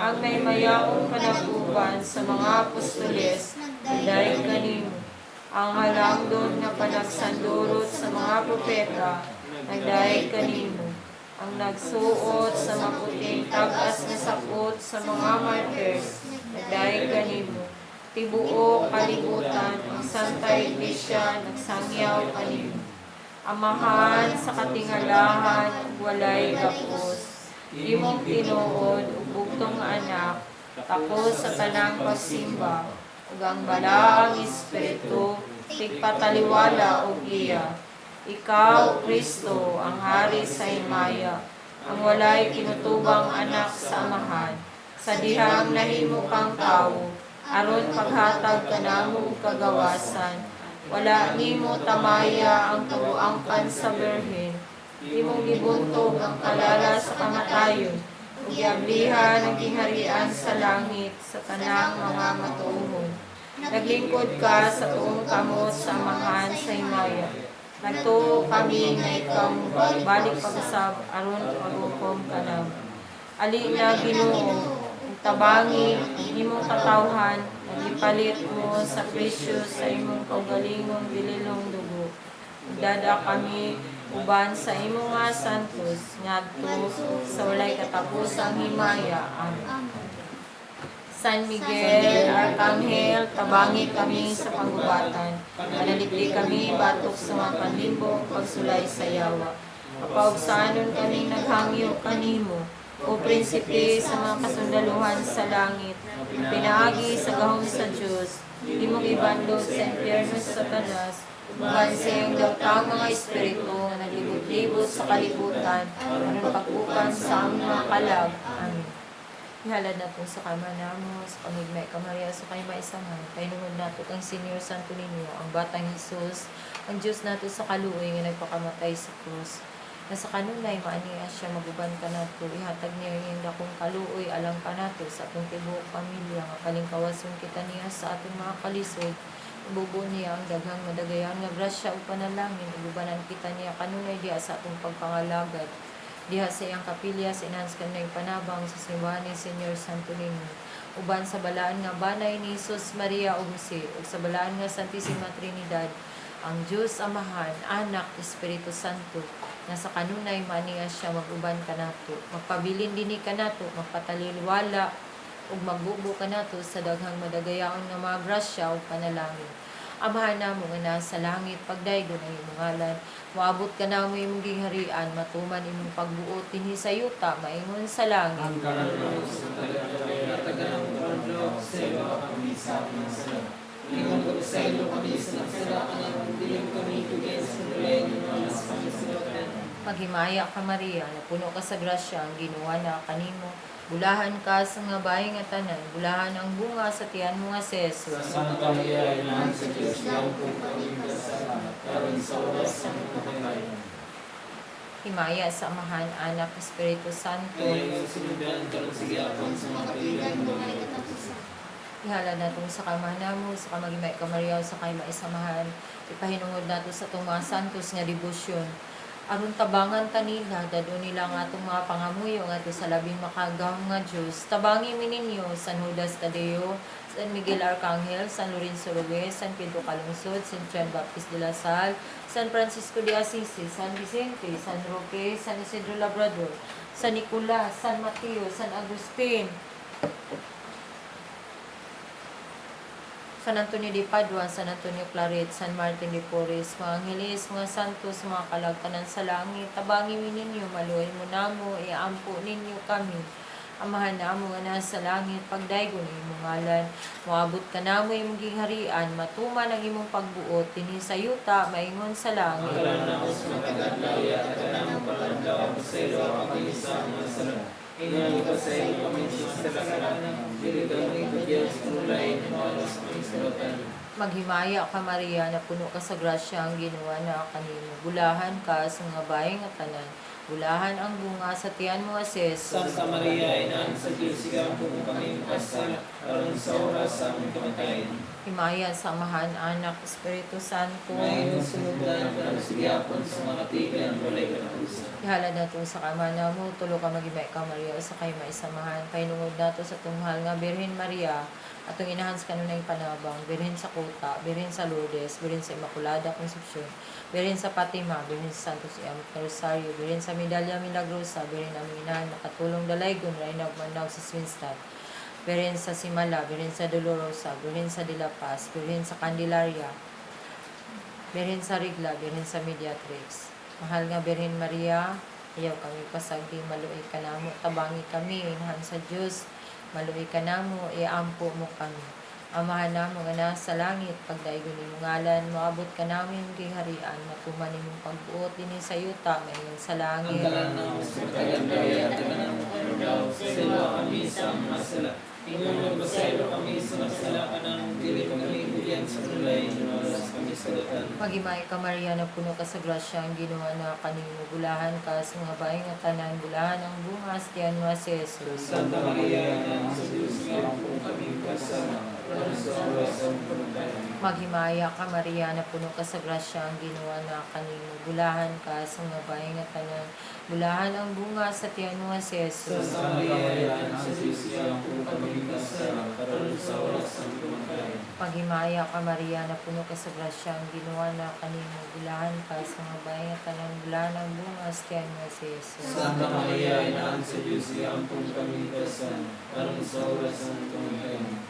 Ang mahimayaong panag-uban sa mga apostoles, nagdayeg kanimo. Ang halangdon nga panagsandurot sa mga propeta, nagdayeg kanimo. Ang nagsuot sa maputing tag-as nga sapot sa mga martyrs, nagdayeg kanimo. Tibuok kalibutan, ang Santa Iglesia, nagsangyaw kanimo. Amahan sa katingalahan ug walay gapos, imong tinuod ug bugtong nga anak. Takos sa tanang pagsimba, ug ang Balaang Espiritu tigpataliwala og iya. Ikaw, Kristo, ang hari sa himaya, ang walay kinutubang anak sa Amahan, sa dihang nahimo kang tawo, aron paghatag kanamo og kagawasan. Wala nimo tamaya ang kabuangkan sa birhen. Imong gibuntog ang kalala sa kamatayon, ug giablihan ang gingharian sa langit sa tanang mga matuohon. Naglingkod ka sa tuong kamot sa Amahan sa himaya. Nagtuo kami nga ikaw balik pag-usab aron paghukom kanamo. Ali na, Ginoo, ug tabangi ang imong katawhan nga gipalit mo sa presyo sa imong kaugalingong bililong dugo. Ug dad-a kami uban sa imong mga santos ngadto sa walay katapusang himaya. Amen. Amen. San Miguel Arcangel, tabangi kami sa panggubatan. Panalipdi kami batok sa mga panlimbong pagsulay sa yawa. Mapaugsanon kaming naghangyo kanimo, o prinsipe sa mga kasundaluhan sa langit, na pinaagi sa gahom sa Dios, imong ibandog sa impyerno sa Satanas, uban sa iyang daotang mga espiritu nga naglibot-libot sa kalibutan, aron pagbukan sa among mga kalag. Amen. Ihalad nato sa kama namo, sa pamigmay ka Maria, sa kay maisangan. Pahinungod nato kang Senyor Santo Niño, ang batang Hesus, ang Diyos nato sa kaluoy nga nagpakamatay sa krus. Na sa kanunay maaniya siya maguban kanato, ihatag niya ang dakong kaluoy alang kanato sa atong tibuok pamilya nga kalingkawason kita niya sa atong mga kalisod. Ibubo niya ang daghang madagayan nga grasya ug panalangin, ug ubanan kita niya kanunay diha sa atong pagpangalagad diha sa iyang kapilya sa inahan sa kanunay panabang sa simbahan ni Senyor Santo Niño, uban sa balaan nga banay ni Jesus, Maria ug Jose, ug sa balaan nga Santisima Trinidad, ang Dios Amahan, Anak, Espiritu Santo, nga sa kanunay maaniya siya mag-uban kanato, magpabilin dinhi kanato, magpatalilwala ug magbubo kanato sa daghang madagayaon nga mga grasya ug panalangin. Amahan namo nga nasa langit, pagdaygon ang imong ngalan, moabot kanamo imong gingharian, matuman imong pagbuot dinhi sa yuta maingon sa langit. Ang kalangaw sa Hatagan ang karadlaw, sa kami sa among sala. Ingon ko sa ilo kami sa nagsala kanang dilim kami tugyan sa nulayan ng mga kami sa lotan. Maghimaya ka, Maria, napuno ka sa grasya, ang Ginoo na kanimo. Bulahan ka sa nga bahay nga tanan, bulahan ang bunga sa tiyan mo nga si Jesus. Santa Maria, Inahan sa Diyos, po kami kasala, karon sa oras sa among kamatayon. Himaya sa Amahan, Anak, Espiritu Santo. Kaya yung sinundan karon sige apon sa mga kaibigan mo. Ihala natong sa kamana mo, sa kamagimay ka Maria, sa kay maisamahan. Ipahinungod nato sa itong mga santos nga debosyon. Aron tabangan ta nila, dad-on nila ang atong mga pangamuyo ngadto sa labing makagagahom nga Dios. Tabangi mi ninyo San Judas Tadeo, San Miguel Arcangel, San Lorenzo Ruiz, San Pedro Calungsod, San Juan Baptist de la Salle, San Francisco de Assisi, San Vicente, San Roque, San Isidro Labrador, San Nicolas, San Mateo, San Agustin, San Antonio de Padua, San Antonio Claret, San Martin de Porres, mga angeles, mga santos, mga kalagtanan sa langit, tabangi mi ninyo, maluoy mo namo, iampo ninyo kami. Amahan namo nga nasa langit, pagdaygon ang imong ngalan, moabot ka namo imong gingharian, matuman ang imong pagbuot dinhi sa yuta maingon sa langit. Ang namo sa mga hatagan ang karadlaw sa ilo kami sa mga sala. Ingon ko sa ilo kami sa sala dili kami tugyan sa nulayan ng mga kami sa lotan. Maghimaya ka, Maria, napuno ka sa grasya, ang Ginoo na kanimo. Bulahan ka sa mga bahay nga tanan. Bulahan ang bunga sa tiyan mo nga si Jesus. Santa Maria, Inahan sa Diyos, sigaw po kami kasala, karon sa oras sa among kamatayon. Himaya sa Amahan, Anak, Espiritu Santo. May sinundan karon sige apon sa mga kaibigan, walay katapusan. Ihala nato sa kama namo, tulo ka magimay ka Maria, sa kay maisamahan. Pahinungod nato sa tumahal nga Birhen Maria, atong inahan sa kanunay panabang, Birhen sa Kota, Birhen sa Lourdes, Birhen sa Immaculada Concepcion, Birhen sa Fatima, Birhen sa Santos Iamot na Rosario, Birhen sa Medalya Milagrosa, Birhen aming inahan, makatulong dalaygon, Reyna ug Manaog sa Swinstad, Birhen sa Simala, Birhen sa Dolorosa, Birhen sa De La Paz, Birhen sa Candelaria, Birhen sa Rigla, Birhen sa Mediatrix. Mahal nga Birhen Maria, ayaw kami pasagdi, maluoy ka namo, tabangi kami, inahan sa Dios. Maluoy ka namo, iampo mo kami. Amahan namo nga naa sa langit, pagdaygon imong ngalan, moabot ka namo imong gingharian, matuman imong pagbuot dinhi sa yuta maingon sa Ang langit. talan namo sa matagandawya at kanamo karon, sa kami sa mga sala. Ingon magpasaylo kami sa mga sala kanang dili kami bigyan sa tulay, walas kami sa datan. Maghimay ka, Maria, na puno ka sa grasya, ang Ginoo na kanimo, bulahan ka sa mga babae nga tanan, bulahan ang bunga sa tiyan mo si Jesus. Santa Maria, Ina sa Diyos, nga kami kasama, karon sa oras sa kamatayon. Maghimaya ka, Maria, na puno ka sa grasya, ang Ginoo na kanimo, bulahan ka sa mga babae nga tanan, bulahan ang bunga sa tiyan mo si Jesus. Santa Maria, Ina sa Diyos, nga kami kasama, karon sa oras sa kamatayon. Maghimaya ka, Maria, na puno ka sa grasya, ang Ginoo na kanimo, bulahan ka sa mga babae nga tanan, bulahan ang bunga sa tiyan mo si Jesus. Santa Maria, Ina sa Diyos, nga kami kasama, karon sa oras sa kamatayon.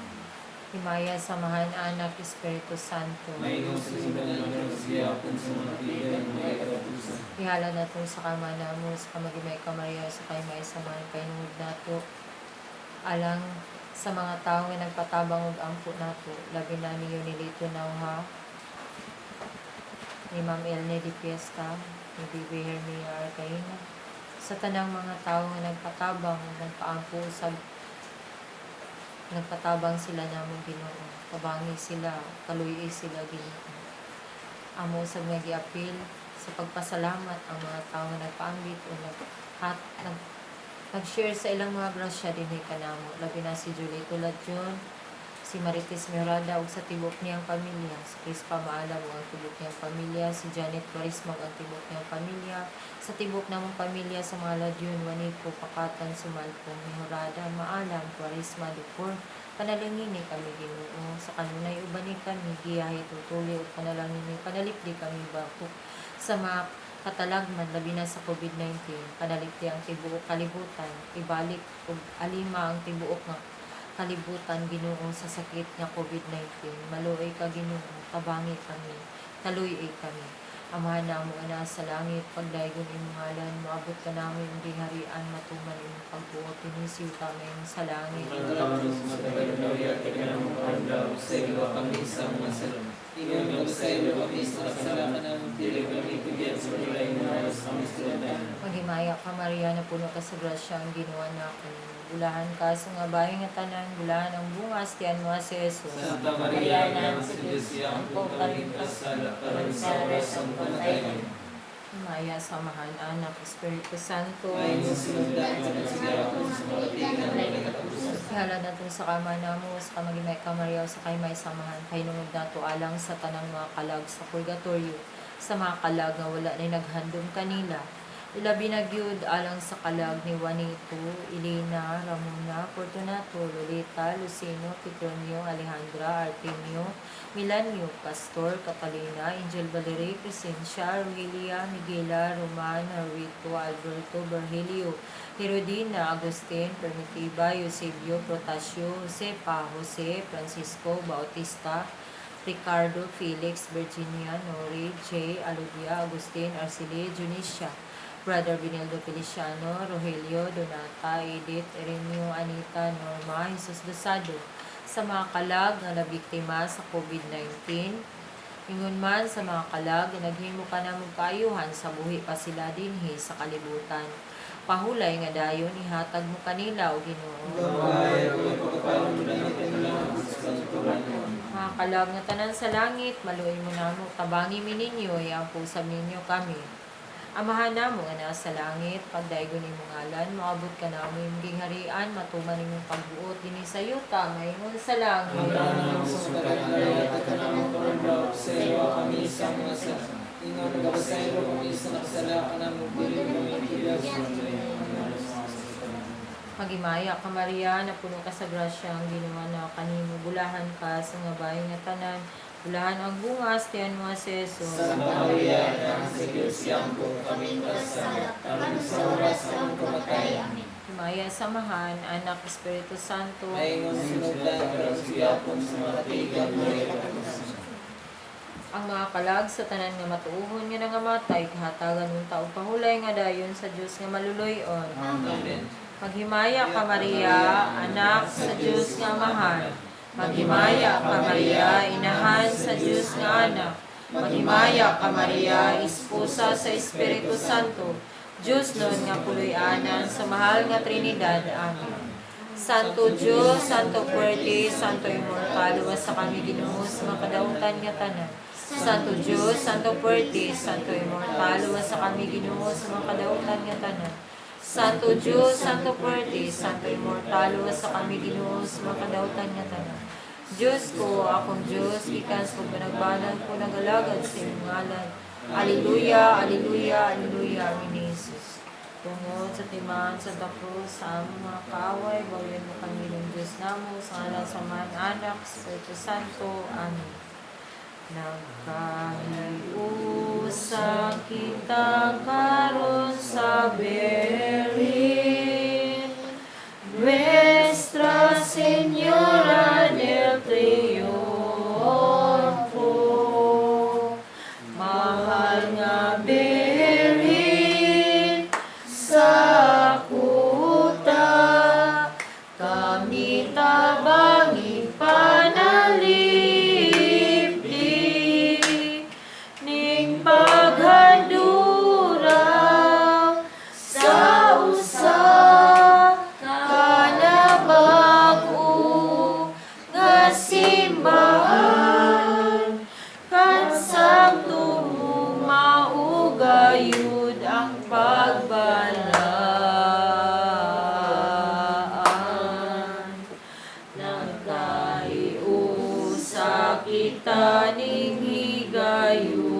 Himaya, Samahan, Anak, Espiritu Santo. Maingon sa simbahan ng siya kung sa mga tiyan may katapusan. Ihala na itong sa kama namo, sa kamagimay ka Maria, sa kay may samahan painungod nato. Alang sa mga tao nga nagpatabang og ampo nato, labi na ni Yunilito Nauha, ni Ma'am Elne Di Fiesta, ni Bibi Hermia Arcaina, sa tanang mga tao nga nagpatabang ug nagpaampo sa nagpatabang sila namong Ginoo. Tabangi sila, kaluyi sila Ginoo. Amo sa mga giapil sa pagpasalamat ang mga tao nga nagpaambit o nag-share sa ilang mga grasya dinhi kanamo. Labi na si Julito Ladjon, si Marites Mirada ug sa tibok niyang pamilya, si Crispa Maalam ug ang tibok niyang pamilya, si Janet Quaresma ug ang tibok niyang pamilya, sa tibok namong pamilya sa mga Ladyon, Wanico, Pakatan, Sumalpong, Mejorada, Maalam, Quaresma, Dupor, panalangini kami Ginoo. Sa kanunay ubani kami giyahi tutuli ug panalangini panalipdi kami bakok sa mga katalagman labi na sa COVID-19. Panalipdi ang tibuok kalibutan, ibalik ug alima ang tibuok nga kalibutan Ginoo sa sakit nga COVID-19. Maluoy ka Ginoo, tabangi kami, kaluy kami. Amahan namo nga naa sa langit, pagdaygon imong ngalan, moabot ka namo imong gingharian, matuman imong pagbuot dinhi sa yuta mayon sa langit. Ang talan sa matagandawya at kanamo karon, sa kami sa mga sala. Ingon magpasaylo kami sa mga sala kanang dili kami bigyan sa tulay, walas kami sa datan. Maghimaya ka, Maria, na puno ka sa grasya, ang Ginoo na kanimo. Bulahan ka sa mga bahay nga tanan, bulahan ang bunga sa tiyan mo si Jesus. Santa Maria, Ina sa Diyos, ampo kami kasala, karon sa oras sa kamatayon. Himaya, Samahan, Anak, Espiritu Santo. Maingon sinugdan sa kasiyahan sa mga tiyan may katapusan. Ihala nato sa kama namo, sa kamagimay ka Maria, sa kay may samahan, pahinungod nato alang sa tanang mga kalag sa purgatorio, sa mga kalag nga wala ni naghandom kanila. Ilabi na gyud alang sa kalag ni Juanito, Elena, Ramona, Fortunato, Lolita, Lucino, Petronio, Alejandra, Artemio, Milanio, Pastor, Catalina, Angel Valerie, Crescencia, Rogelia, Miguela, Roman, Rito, Alberto, Virgilio, Herodina, Agustin, Permitiba, Eusebio, Protasio, Josepa, Jose, Francisco, Bautista, Ricardo, Felix, Virginia, Nori, J, Aludia, Agustin, Arceli, Junicia, Brother Benildo Feliciano, Rogelio, Donata, Edith, Erenio, Anita, Norma, Jesus Dosado, sa mga kalag nga nabiktima sa COVID-19, ingon man sa mga kalag nga naghimo ka na kaayuhan sa buhi pa sila dinhi sa kalibutan. Pahulay nga dayon ihatag mo kanila o Ginoo. Gabay, pagpapalong mo na lang sa katuran. Mga kalag nga tanan sa langit, maluoy mo namo, tabangi mi ninyo, iampo usab ninyo kami. Amahan namo nga naa sa langit, pagdaygon imong ngalan, moabot ka namo imong gingharian, matuman imong pagbuot dinhi sa yuta, maingon sa Ang langit. talan sa matagandawya at kanamo karon, sa kami sa mga sala. Ingon magpasaylo kami sa mga sala kanang dili kami bigyan sa tulay, walas kami sa datan. Maghimaya ka Maria, napuno ka sa grasya, ang Ginoo na kanimo, bulahan ka sa nga bayo nga tanan, bulahan ang bunga sa tiyan mo si Jesus. Santa Maria, Ina sa Diyos, ampo kami kasala, karon sa oras sa among kamatayon. Amen. Himaya, Samahan, Anak, Espiritu Santo. Maingon sinugdan karon sa sa mga tigan may katapusan. Ang mga kalag sa tanan nga matuohon nga nangamatay, kahatagan unta og pahulay nga dayon sa Dios nga maluluy-on. Amen. Maghimaya ka, Maria, anak sa Dios nga Amahan. Maghimaya ka, Maria, inahan sa Dios nga Anak. Maghimaya ka, Maria, esposa sa Espiritu Santo. Diyos nun nga puloy-anan sa mahal nga Trinidad. Amen. Santo Diyos, Santo Fuerte, Santo Immortal, luwas sa kami Ginoo sa makadautan nga tanan. Santo Diyos, Santo Fuerte, Santo Immortal, luwas sa kami Ginoo sa makadautan nga tanan. Santo Diyos, Santo Fuerte, Santo Immortal, luwas sa kami Ginoo sa makadautan nga tanan. Diyos ko, akong Diyos, gikan sa panagbanag ko nagalagad sa imong ngalan. Alleluia, Alleluia, Alleluia, Amen ni Jesus. Tungod sa timaan sa krus sa among mga kaaway, bawian mo kami ng Diyos namo, sa ngalan sa Amahan, Anak, Espiritu Santo. Amen. Nagkahiusa kita karon sa Birhen, Nuestra Señora del Triunfo. Mahal nga Birhen sa kuta, kami tabangi panalipdi ning paghandura sa usa ka nabag-o nga simbahan, kansang mo maugayud ang pagbalaan. Nagkahiusa kita ning higayuna.